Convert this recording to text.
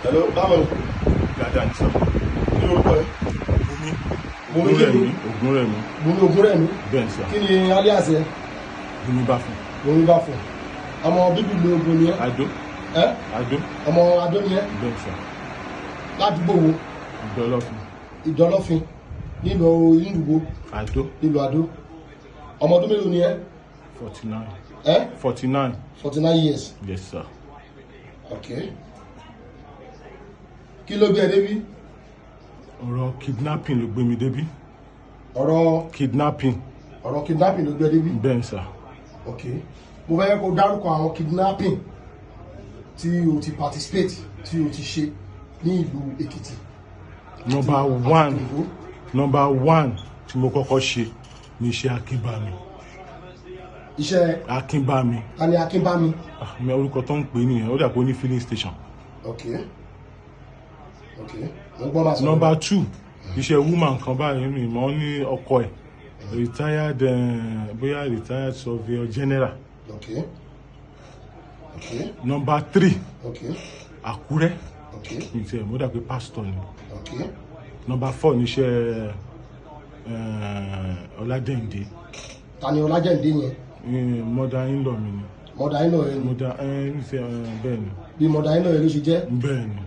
Hello, báwo ni? Dáadáa ní sọ. Kí lórúkọ ẹ? Bùnmi. Bùnmi kí ni? Ògúnrẹ̀mí. Bùnmi Ògúnrẹ̀mí. Bẹ́ẹ̀ sà. Kí ni alias ẹ? Bùnmi bá fún. Bùnmi bá fún. Ọmọ bíbí ìlú Ogun ni ẹ? Adó. Ẹ? Adó. Ọmọ Adó ni ẹ? Bẹ́ẹ̀ sà. Ládùúgbò wo? Ìdọ́lọ́fin. Ìdọ́lọ́fin nílùú ìlú wo? Adó. Nílùú Adó. Ọmọ ọdún mélòó ni ẹ? 49. Ẹ? 49. 49 years. Yes, sir. Ok. Kí ló gbé ẹ débí? Ọ̀rọ̀ kidnapping ló gbé mi débí. Ọ̀rọ̀ Kidnapping. Ọ̀rọ̀ kidnapping ló gbé ẹ débí. Bẹ́ẹ̀ sà. Ok, mo fẹ́ kó dárúkọ àwọn kidnapping tí o ti participate, tí o ti ṣe ní ìlú Èkìtì. Number one. Number one tí mo kọ́kọ́ ṣe ní iṣẹ́ Akínbámi. Iṣẹ́ Akínbámi. Ta ni Akínbámi? Ah, mi orúkọ tó ń pè é nìyẹn, ó dà pé ó ní filling station. Ok, mo gbọ́, máa sọ. Number two, iṣẹ́ woman kan báyìí, mi mọ́ ní ọkọ ẹ̀ retired, bóyá retired surveyor general. Number three, Àkúrẹ́. Mi tiẹ̀ mo dà pé pastor ni. Number four ní iṣẹ́ Ọládẹ́yìndé. Ta ni Ọlájẹ́ǹdé yẹn? Mother in law mi ni. Mother in law yẹn ni? Mother mi tiẹ̀ bẹ́ẹ̀ ni. Bí mother in law yẹn ló ṣe jẹ́? Bẹ́ẹ̀ ni.